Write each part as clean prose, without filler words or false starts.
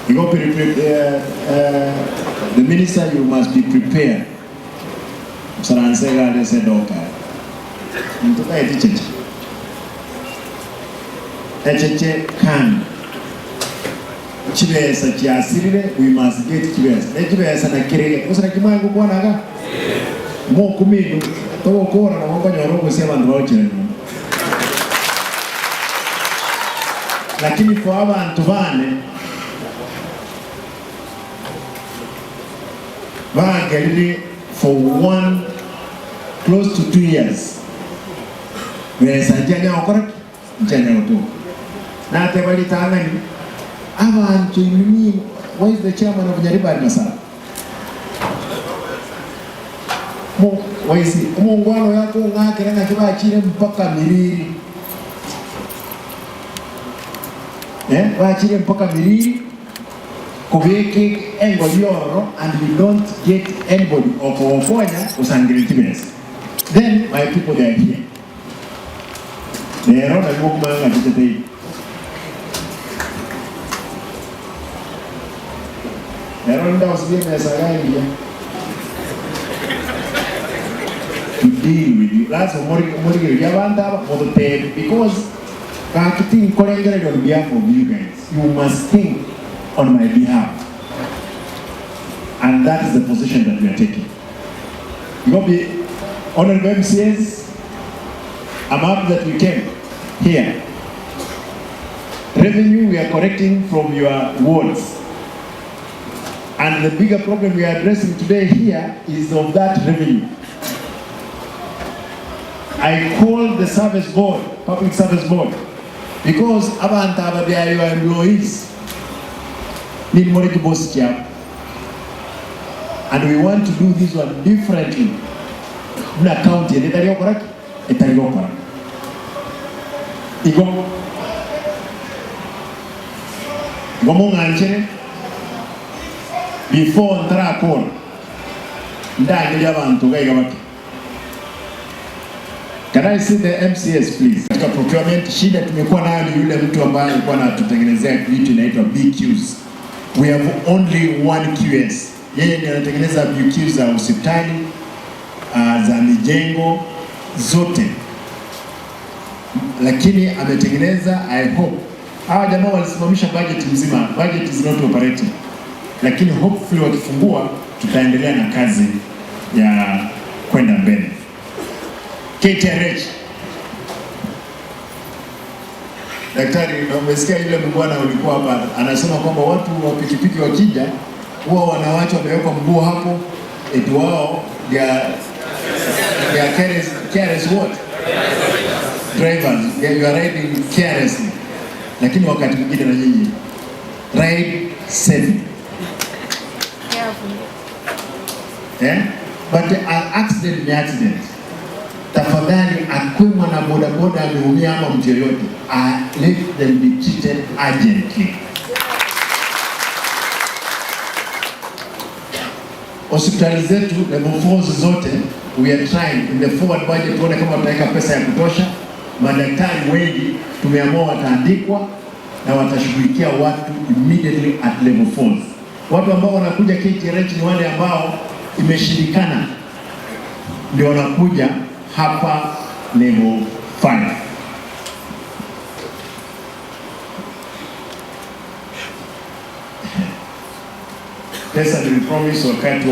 You go the minister, you must be prepared. Saransega sedoka. Mtoka eti cheche. Echeche can. Chibesa chiasirire, we must get chibesa. Ne chibesa na kirege. Usana kimwangu kwanaga? Mo kuminu. Togo kora na mongo nyoro kusia bantu bauchire. Lakini kwa abantu bane bagerire for one close to 2 years. Besa njanya okora njanya oto. Na tebali tangani abantu nini, why is the chairman of Nyaribari Masaba? Mo waisi umungwano yako ngakira na kibachire mpaka miriri. Bachire mpaka miriri kubeke engo yoro, and we don't get anybody okowokonya usangire. Then my people, they are here. Lero na kumanga tete. Lero nda usibie mesa gani to deal with you. That's mori mori yabanda motote, because kakiting kolengere on behalf of you guys. You must think on my behalf. And that is the position that we are taking. You got be honorable MCAs, I'm happy that we came here. Revenue we are collecting from your wards. And the bigger problem we are addressing today here is of that revenue. I called the service board, public service board, because abantu they are your employees. Need more to boss. And we want to do this one differently. Na county etari okora etari okora. Igo igo munganchere before ntara call ndangiri abantu gaiga baki. Can I see the MCS please? Katika procurement shida tumekuwa nayo ni yule mtu ambaye alikuwa anatutengenezea kitu inaitwa BQs. We have only one QS. Yeye ndiye anatengeneza BQs za hospitali, za mijengo zote. Lakini ametengeneza, I hope. Hawa jamaa walisimamisha budget mzima. Budget is not operating. Lakini hopefully wakifungua tutaendelea na kazi ya kwenda mbele. KTRH. Daktari, umesikia yule mbwana ulikuwa hapa anasema kwamba watu wa pikipiki wakija huwa wanawachwa wamewekwa mguu hapo, eti wao they are careless what? Drivers, you are riding carelessly. Lakini wakati mwingine na nyinyi ride safe. But an accident ni accident. Tafadhali akwe mwana boda boda ameumia ama mtu yoyote, let them be treated urgently. Hospitali zetu level 4 zote we are trying in the forward budget tuone kama tutaweka pesa ya kutosha. Madaktari wengi tumeamua wataandikwa na watashughulikia watu immediately at level 4. Watu ambao wanakuja KTRH ni wale ambao imeshindikana, ndio wanakuja hapa level 5. Pesa nilipromise wakati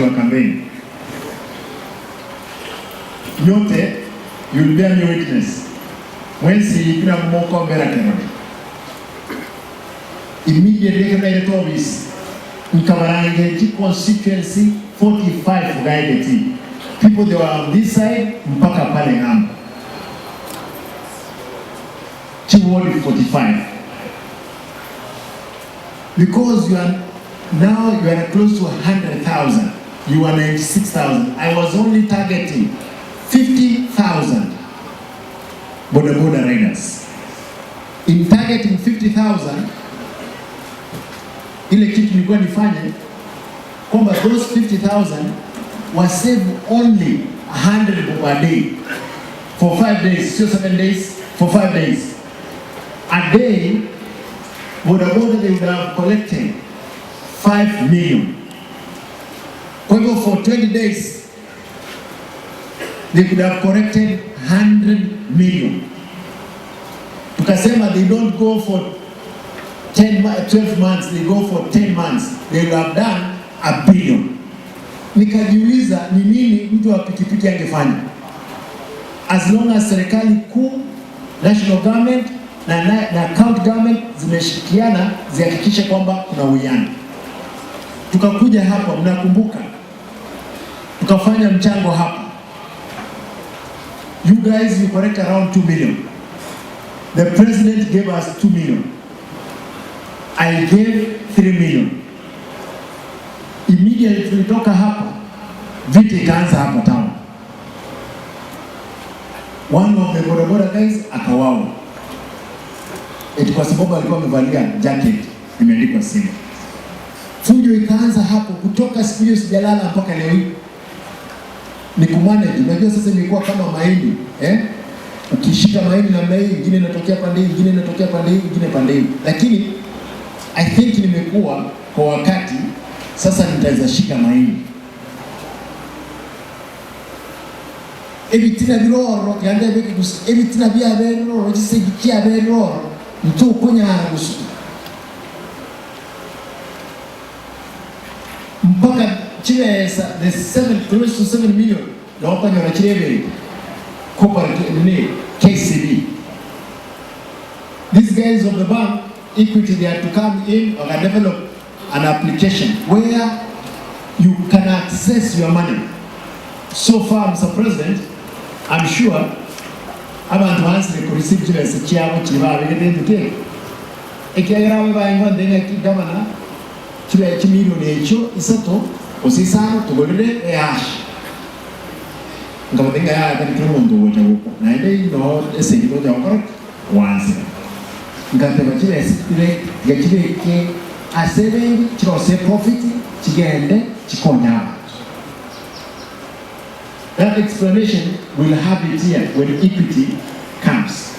wa kampeni. Nyote you will bear me witness. Mwezi kila mmoja mbele kerode. Immediately kama ile office nkabarange constituency 45 guided people they were on this side mpaka pale ng'ambo. Ward 45. Because you are now you are close to 100,000. You are 96,000. I was only targeting 50,000 boda boda riders. In targeting 50,000, ile kitu nilikuwa nifanye kwamba those 50,000 was save only 100 per day for For 5 days, sio 7 days, for 5 days. A day, boda boda they would have collected 5 million. Kwa hivyo for 20 days they could have collected 100 million. Tukasema they don't go for 10, 12 months, they go for 10 months. They would have done a billion. Nikajiuliza ni nini mtu wa pikipiki angefanya as long as serikali kuu, national government na county government zimeshirikiana zihakikishe kwamba kuna uwiano. Tukakuja hapa, mnakumbuka, tukafanya mchango hapa. You guys, you collect around 2 million. The president gave us 2 million. I gave 3 million. Immediately tulitoka hapa, vita ikaanza hapa town. One of the bodaboda guys akauawa, eti kwa sababu alikuwa amevalia jacket imeandikwa Simba. Fujo ikaanza hapo, kutoka siku hiyo sijalala mpaka leo hii ni kumanage. Unajua sasa imekuwa kama mahindi, eh? Ukishika mahindi namna hii, ingine inatokea pande hii, ingine inatokea pande hii, ingine pande hii, lakini I think nimekuwa kwa wakati sasa, nitaweza shika mahindi ebitina biroro yande beki ebitina bya beroro gisegi kya beroro ntukunyara gusuka mpaka chibesa the 7 close to 7 million nokanyora chirebere corporate ni KCB. These guys of the bank Equity, they had to come in and develop an application where you can access your money. So far, Mr. President, I'm sure abantu bansire ku receive chibesa chiabo chibabegete ntuke ekiagera abe baengo ndenge gavana chibe chimilioni ekyo isato osisano tugorere ehash nkabatenga ya kiri omonto ogocha gokwa naende no esegi tocha gokora wanse nkateba chibesa tiga chibeke ase bengi chirose profit chigende chikonya abantu. That explanation will have it here when Equity comes.